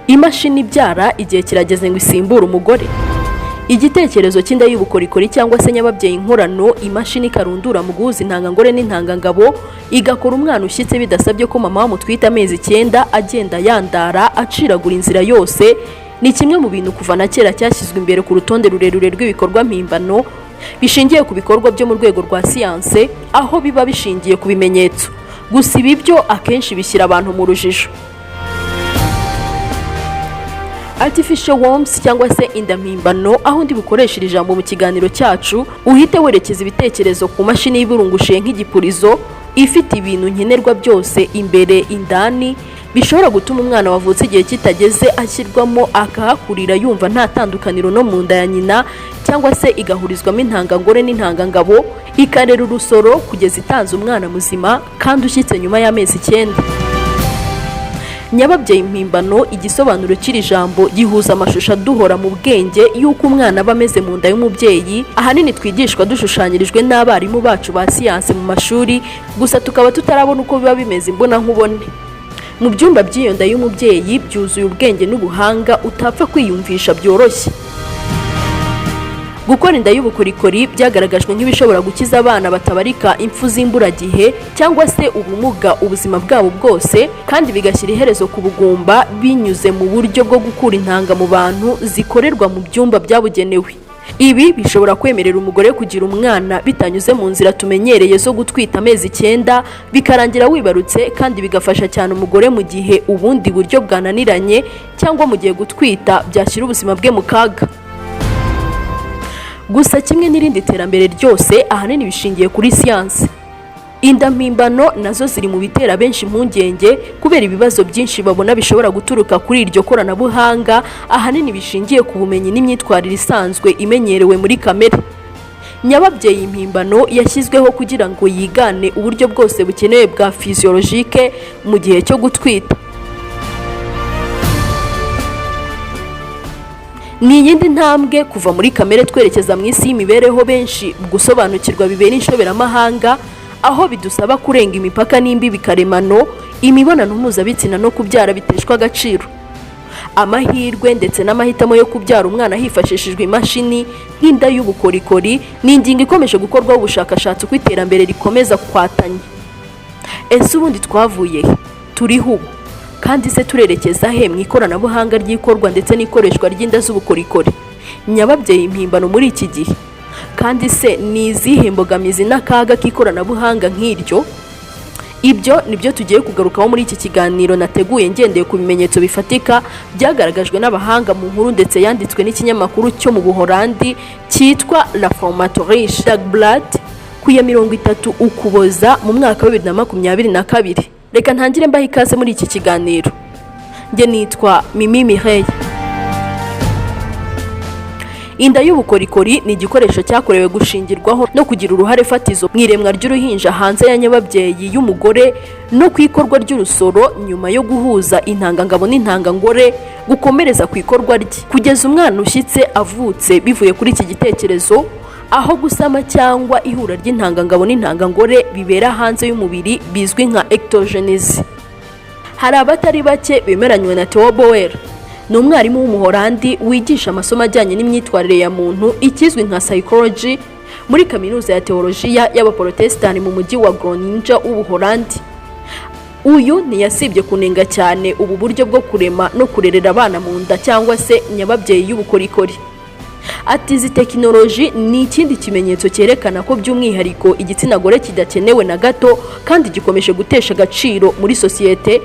Imashini ibyara, igihe kirageze ngo isimbure umugore. Igitekerezo cy'inda y'ubukorikori cyangwa se nyababyeyi nkorano, imashini ikarundura mu guhuza intangangore n'intangangabo, igakora umwana ushyitse bidasabye ko mama wamutwite amezi 9 agenda yandara aciragura inzira yose, ni kimwe mu bintu kuva na kera cyashyizwe imbere ku rutonde rurerure rw'ibikorwa mpimbano bishingiye ku bikorwa byo mu rwego rwa siyanse, aho biba bishingiye ku bimenyetso. Gusa ibi byo akenshi bishyira abantu mu rujijo. Artificial wombs cyangwa se inda mpimbano, aho ndi bukoresha iri jambo mu kiganiro cyacu, uhite werekeza ibitekerezo ku mashini y'iburungushiye nk'igipurizo, ifite ibintu nkenerwa byose imbere indani, bishobora gutuma umwana wavutse igihe kitageze ashyirwamo akahakurira yumva nta tandukaniro no mu nda ya nyina, cyangwa se igahurizwamo intangangore n'intangangabo, ikarera urusoro kugeza itanze umwana muzima kandi ushyitse nyuma y'amezi 9. Nyababyeyi mpimbano, igisobanuro cy'iri jambo gihuza amashusho aduhora mu bwenge y'uko umwana aba ameze mu nda y'umubyeyi, ahanini twigishwa dushushanyirijwe n'abarimu bacu ba siyanse mu mashuri, gusa tukaba tutarabona uko biba bimeze imbonankubone. Mu byumba by'iyo nda y'umubyeyi byuzuye ubwenge n'ubuhanga utapfa kwiyumvisha byoroshye. Gukora inda y'ubukorikori byagaragajwe nk'ibishobora gukiza abana batabarika impfu z'imburagihe cyangwa se ubumuga ubuzima bwabo bwose, kandi bigashyira iherezo ku bugumba binyuze mu buryo bwo gukura intanga mu bantu zikorerwa mu byumba byabugenewe. Ibi bishobora kwemerera umugore kugira umwana bitanyuze mu nzira tumenyereye zo gutwita amezi 9 bikarangira wibarutse, kandi bigafasha cyane umugore mu gihe ubundi buryo bwananiranye cyangwa mu gihe gutwita byashyira ubuzima bwe mu kaga. Gusa kimwe n'irindi terambere ryose, ahanini bishingiye kuri siyansi, inda mpimbano nazo ziri mu bitera benshi impungenge kubera ibibazo byinshi babona bishobora guturuka kuri iryo koranabuhanga, ahanini bishingiye ku bumenyi n'imyitwarire isanzwe imenyerewe muri kamere. Nyababyeyi mpimbano yashyizweho kugira ngo yigane uburyo bwose bukenewe bwa physiologique mu gihe cyo gutwita. Ni iyindi ntambwe kuva muri kamere twerekeza mu isi y'imibereho benshi gusobanukirwa bibera inshoberamahanga, aho bidusaba kurenga imipaka n'imbibi karemano, imibonano mpuzabitsina no kubyara biteshwa agaciro. Amahirwe ndetse n'amahitamo yo kubyara umwana hifashishijwe imashini nk'inda y'ubukorikori ni ingingo ikomeje gukorwaho ubushakashatsi uko iterambere rikomeza kwatanya. Ese ubundi twavuye he, turiho ubu, kandi se turerekeza he mu ikoranabuhanga ry'ikorwa ndetse n'ikoreshwa ry'inda z'ubukorikori, nyababyeyi mpimbano muri iki gihe? Kandi se ni izihe mbogamizi n'akaga k'ikoranabuhanga nk'iryo? Ibyo nibyo tugiye kugarukaho muri iki kiganiro nateguye ngendeye ku bimenyetso bifatika byagaragajwe n'abahanga mu nkuru ndetse yanditswe n'ikinyamakuru cyo mu Buholandi cyitwa La Reformatorische Dagblad ku ya 30 Ukuboza mu mwaka wa 2022. Reka ntangire mbaha ikaze muri iki kiganiro. Njye nitwa Mimi Mireille. Inda y'ubukorikori ni igikoresho cyakorewe gushingirwaho no kugira uruhare fatizo mu iremwa ry'uruhinja hanze ya nyababyeyi y'umugore no ku ikorwa ry'urusoro nyuma yo guhuza intangangabo n'intangangore, gukomereza ku ikorwa rye kugeza umwana ushyitse avutse. Bivuye kuri iki gitekerezo, aho gusama cyangwa ihura ry'intangangabo n'intangangore bibera hanze y'umubiri, bizwi nka ectogenèse. Hari abatari bake bemeranywe na Theo Boer. Ni umwarimu w'Umuholandi wigisha amasomo ajyanye n'imyitwarire ya muntu, ikizwi nka psychology, muri Kaminuza ya Teolojiya y'Abaporotesitanti mu mujyi wa Groningen w'Ubuholandi. Uyu ntiyasibye kunenga cyane ubu buryo bwo kurema no kurerera abana mu nda cyangwa se nyababyeyi y'ubukorikori. Ati: "Izi tekinoloji ni ikindi kimenyetso cyerekana ko by'umwihariko igitsina gore kidakenewe na gato, kandi gikomeje gutesha agaciro muri sosiyete,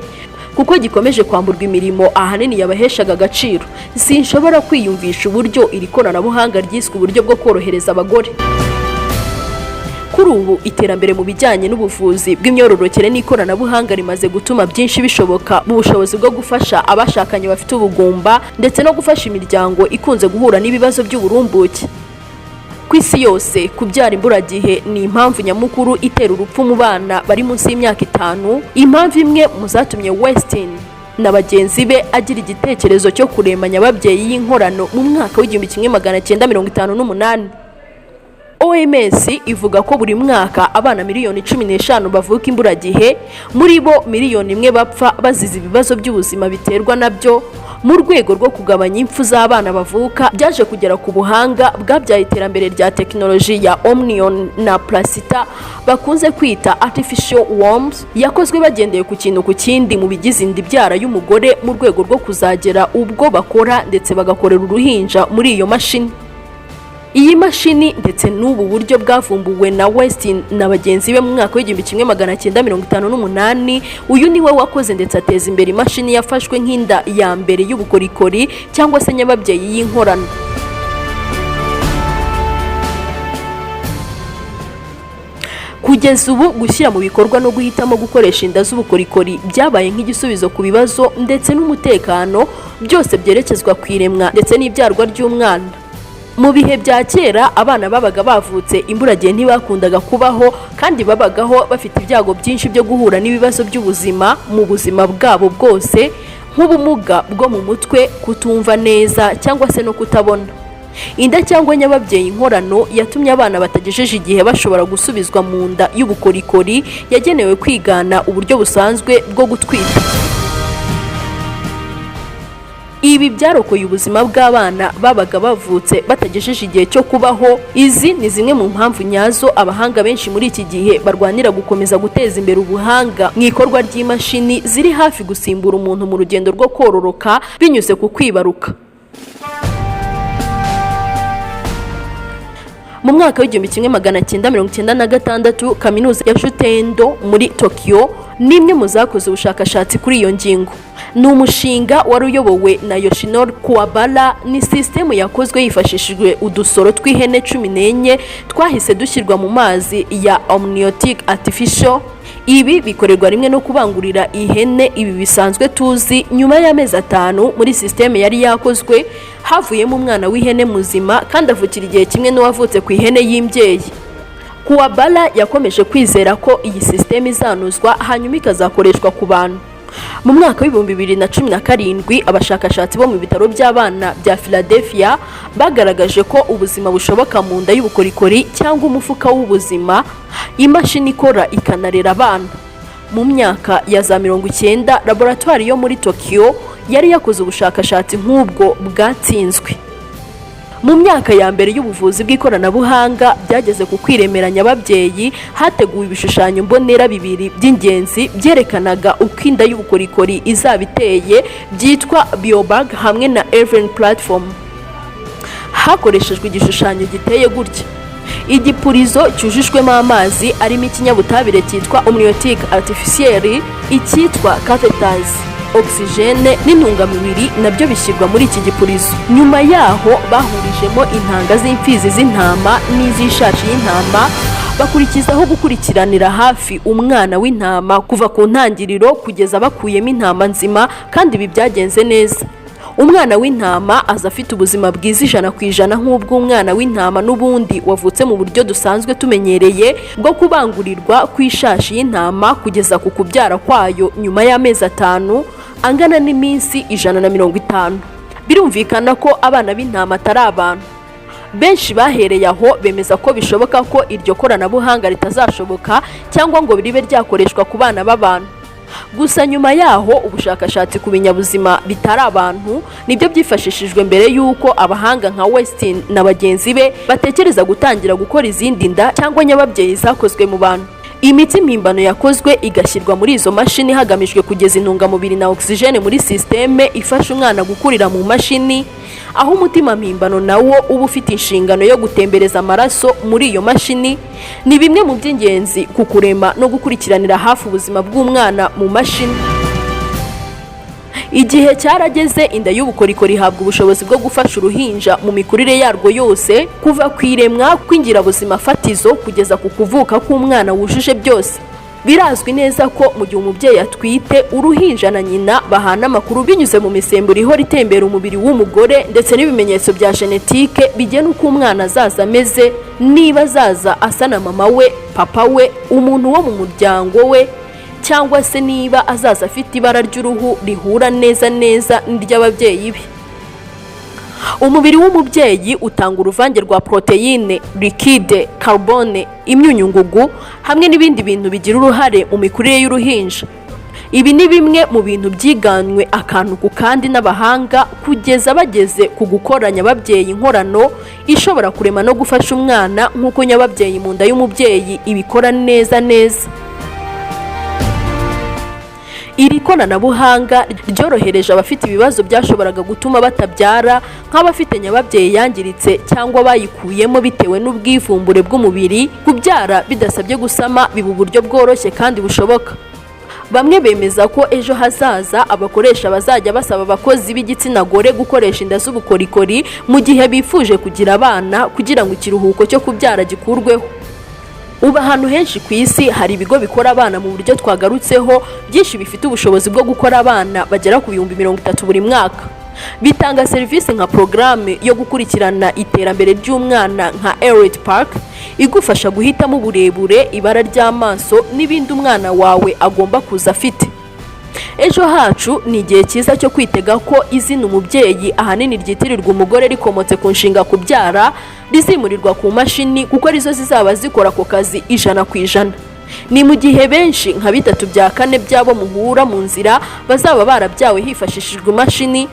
kuko gikomeje kwamburwa imirimo ahanini yabaheshaga agaciro. Sinshobora kwiyumvisha uburyo iri koranabuhanga ryiswe uburyo bwo korohereza abagore." Kuri ubu iterambere mu bijyanye n'ubuvuzi bw'imyororokere n'ikoranabuhanga rimaze gutuma byinshi bishoboka mu bushobozi bwo gufasha abashakanye bafite ubugumba, ndetse no gufasha imiryango ikunze guhura n'ibibazo by'uburumbuke. Ku isi yose, kubyara imburagihe ni impamvu nyamukuru itera urupfu mu bana bari munsi y'imyaka 5, impamvu imwe mu zatumye Westin na bagenzi be agira igitekerezo cyo kurema nyababyeyi y'inkorano mu mwaka w'1958. OMS ivuga ko buri mwaka abana miliyoni 15 bavuka imburagihe, muri bo miliyoni 1 bapfa bazize ibibazo by'ubuzima biterwa nabyo. Mu rwego rwo kugabanya impfu z'abana bavuka, byaje kugera ku buhanga bwabyaye iterambere rya tekinoloji ya amnion na placenta, bakunze kwita artificial wombs, yakozwe bagendeye ku kintu ku kindi mu bigize inda ibyara y'umugore, mu rwego rwo kuzagera ubwo bakora ndetse bagakorera uruhinja muri iyo mashini. Iyi mashini ndetse n'ubu buryo bwavumbuwe na Westin na bagenzi be mu mwaka w'1958. Uyu niwe wakoze ndetse ateza imbere imashini yafashwe nk'inda ya mbere y'ubukorikori cyangwa se nyababyeyi y'inkorano. Kugeza ubu, gushyira mu bikorwa no guhitamo gukoresha inda z'ubukorikori byabaye nk'igisubizo ku bibazo ndetse n'umutekano byose byerekezwa ku iremwa ndetse n'ibyarwa ry'umwana. Mu bihe bya kera, abana babaga bavutse imburagihe ntibakundaga kubaho, kandi babagaho bafite ibyago byinshi byo guhura n'ibibazo by'ubuzima mu buzima bwabo bwose, nk'ubumuga bwo mu mutwe, kutumva neza cyangwa se no kutabona. Inda cyangwa nyababyeyi nkorano yatumye abana batagejeje igihe bashobora gusubizwa mu nda y'ubukorikori yagenewe kwigana uburyo busanzwe bwo gutwita. Ibi byarokoye ubuzima bw'abana babaga bavutse batagejeje igihe cyo kubaho. Izi ni zimwe mu mpamvu nyazo abahanga benshi muri iki gihe barwanira gukomeza guteza imbere ubuhanga mu ikorwa ry'imashini ziri hafi gusimbura umuntu mu rugendo rwo kororoka binyuze ku kwibaruka. Mu mwaka w'1996, Kaminuza ya Juntendo muri Tokyo ni imwe mu zakoze ubushakashatsi kuri iyo ngingo. Ni umushinga wari uyobowe na Yoshinori Kuwabara. Ni sisitemu yakozwe hifashishijwe udusoro tw'ihene 14 twahise dushyirwa mu mazi ya amniotic artificial. Ibi bikorerwa rimwe no kubangurira ihene ibi bisanzwe tuzi. Nyuma y'amezi 5, muri sisiteme yari yakozwe havuyemo umwana w'ihene muzima, kandi avukira igihe kimwe n'uwavutse ku ihene y'imbyeyi. Kuwabara yakomeje kwizera ko iyi sisiteme izanozwa hanyuma ikazakoreshwa ku bantu. Mu mwaka w'2017, abashakashatsi bo mu bitaro by'abana bya Philadelphia bagaragaje ko ubuzima bushoboka mu nda y'ubukorikori cyangwa umufuka w'ubuzima, imashini ikora ikanarera abana. Mu myaka ya za 90, laboratwari yo muri Tokyo yari yakoze ubushakashatsi nk'ubwo bwatsinzwe. Mu myaka ya mbere y'ubuvuzi bw'ikoranabuhanga byageze ku kwiremera nyababyeyi, hateguwe ibishushanyo mbonera bibiri by'ingenzi byerekanaga uko inda y'ubukorikori izaba iteye, byitwa Biobag hamwe na Even Platform. Hakoreshejwe igishushanyo giteye gutya: igipurizo cyujujwemo amazi arimo ikinyabutabire cyitwa amniotic artificiel, icyitwa catheters, oxygène n'intungamubiri nabyo bishyirwa muri iki gipurizo. Nyuma yaho bahurijemo intanga z'imfizi z'intama n'iz'ishashi y'intama, bakurikizaho gukurikiranira hafi umwana w'intama kuva ku ntangiriro kugeza bakuyemo intama nzima, kandi ibi byagenze neza. Umwana w'intama aza afite ubuzima bwiza 100% nk'ubw'umwana w'intama n'ubundi wavutse mu buryo dusanzwe tumenyereye bwo kubangurirwa kw'ishashi y'intama kugeza ku kubyara kwayo nyuma y'amezi 5 angana n'iminsi 150. Birumvikana ko abana b'intama atari abantu. Benshi bahereye aho bemeza ko bishoboka ko iryo koranabuhanga ritazashoboka cyangwa ngo ribe ryakoreshwa ku bana b'abantu. Gusa nyuma yaho, ubushakashatsi ku binyabuzima bitari abantu nibyo byifashishijwe mbere y'uko abahanga nka Westin na bagenzi be batekereza gutangira gukora izindi nda cyangwa nyababyeyi zakozwe mu bantu. Imiti mpimbano yakozwe igashyirwa muri izo mashini hagamijwe kugeza intungamubiri na oxygène muri sisiteme ifasha umwana gukurira mu mashini, aho umutima mpimbano nawo uba ufite inshingano yo gutembereza amaraso muri iyo mashini, ni bimwe mu by'ingenzi ku kurema no gukurikiranira hafi ubuzima bw'umwana mu mashini. Igihe cyarageze, inda y'ubukorikori ihabwa ubushobozi bwo gufasha uruhinja mu mikurire yarwo yose, kuva ku iremwa kw'ingirabuzima fatizo kugeza ku kuvuka k'umwana wujuje byose. Birazwi neza ko mu gihe umubyeyi atwite, uruhinja na nyina bahana amakuru binyuze mu misemburo ihora itembera umubiri w'umugore, ndetse n'ibimenyetso bya genetike bigena uko umwana azaza ameze, niba azaza asa na mama we, papa we, umuntu wo mu muryango we, cyangwa se niba azaza afite ibara ry'uruhu rihura neza neza n'iry'ababyeyi be. Umubiri w'umubyeyi utanga uruvange rwa poroteyine, liquide, carbone, imyunyungugu hamwe n'ibindi bintu bigira uruhare mu mikurire y'uruhinja. Ibi ni bimwe mu bintu byiganywe akantu ku kandi n'abahanga, kugeza bageze ku gukora nyababyeyi nkorano ishobora kurema no gufasha umwana nk'uko nyababyeyi mu nda y'umubyeyi ibikora neza neza. Iri koranabuhanga ryorohereje abafite ibibazo byashoboraga gutuma batabyara, nk'abafite nyababyeyi yangiritse cyangwa bayikuyemo bitewe n'ubwivumbure bw'umubiri. Kubyara bidasabye gusama biba uburyo bworoshye kandi bushoboka. Bamwe bemeza ko ejo hazaza abakoresha bazajya basaba abakozi b'igitsina gore gukoresha inda z'ubukorikori mu gihe bifuje kugira abana, kugira ngo ikiruhuko cyo kubyara gikurweho. Ubu ahantu henshi ku isi hari ibigo bikora abana mu buryo twagarutseho, byinshi bifite ubushobozi bwo gukora abana bagera ku 30,000 buri mwaka. Bitanga serivisi nka porogaramu yo gukurikirana iterambere ry'umwana nka Elite Park, igufasha guhitamo uburebure, ibara ry'amaso n'ibindi umwana wawe agomba kuza afite. Ejo hacu ni igihe cyiza cyo kwitega ko izina umubyeyi, ahanini ryitirirwa umugore rikomotse ku nshinga kubyara, rizimurirwa ku mashini, kuko arizo zizaba zikora ako kazi 100%. Ni mu gihe benshi, nka bitatu bya kane by'abo muhura mu nzira, bazaba barabyawe hifashishijwe imashini.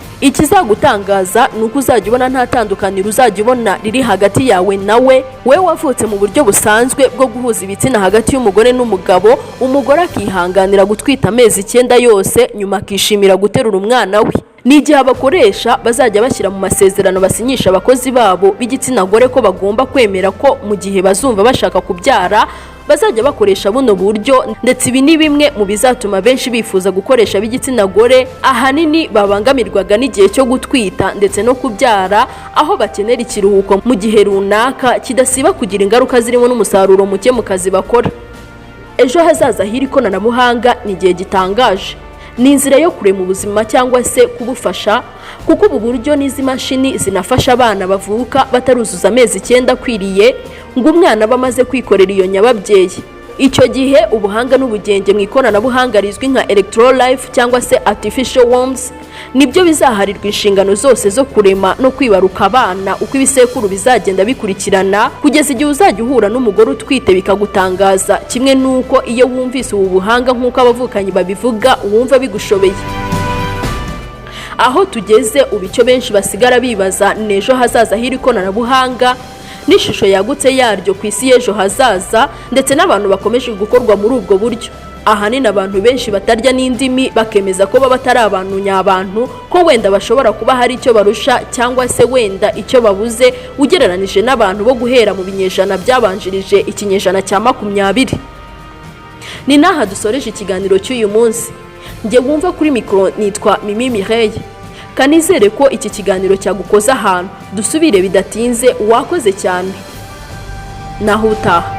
Ikizagutangaza ni uko uzajya ubona nta tandukaniro uzajya ubona riri hagati yawe nawe, we wavutse mu buryo busanzwe bwo guhuza ibitsina hagati y'umugore n'umugabo, umugore akihanganira gutwita amezi 9 yose, nyuma akishimira guterura umwana we. Ni igihe abakoresha bazajya bashyira mu masezerano basinyisha abakozi babo b'igitsina gore ko bagomba kwemera ko mu gihe bazumva bashaka kubyara bazajya bakoresha buno buryo. Ndetse ibi ni bimwe mu bizatuma benshi bifuza gukoresha ab'igitsina gore, ahanini babangamirwaga n'igihe cyo gutwita ndetse no kubyara, aho bakenera ikiruhuko mu gihe runaka kidasiba kugira ingaruka zirimo n'umusaruro muke mu kazi bakora. Ejo hazaza h'iri koranabuhanga ni igihe gitangaje. Ni inzira yo kurema ubuzima cyangwa se kubufasha, kuko ubu buryo n'izi mashini zinafasha abana bavuka bataruzuza amezi 9 akwiriye ngo umwana abe amaze kwikorera iyo nyababyeyi. Icyo gihe ubuhanga n'ubugenge mu ikoranabuhanga rizwi nka electrolife cyangwa se artificial wombs nibyo bizaharirwa inshingano zose zo kurema no kwibaruka abana uko ibisekuru bizagenda bikurikirana, kugeza igihe uzajya uhura n'umugore utwite bikagutangaza, kimwe n'uko iyo wumvise ubu buhanga, nk'uko abavukanyi babivuga, wumva bigushobeye. Aho tugeze ubu, icyo benshi basigara bibaza ni ejo hazaza h'iri koranabuhanga n'ishusho yagutse yaryo ku isi y'ejo hazaza, ndetse n'abantu bakomeje gukorwa muri ubwo buryo. Ahanini abantu benshi batarya n'indimi bakemeza ko baba atari abantu nyabantu, ko wenda bashobora kuba hari icyo barusha cyangwa se wenda icyo babuze ugereranije n'abantu bo guhera mu binyejana byabanjirije ikinyejana cya 20. Ni n'aha dusoreje ikiganiro cy'uyu munsi. Njye wumva kuri mikoro nitwa Mimi Mireille. Kanizere ko iki kiganiro cyagukoza ahantu. Dusubire bidatinze. Wakoze cyane, naho utaha.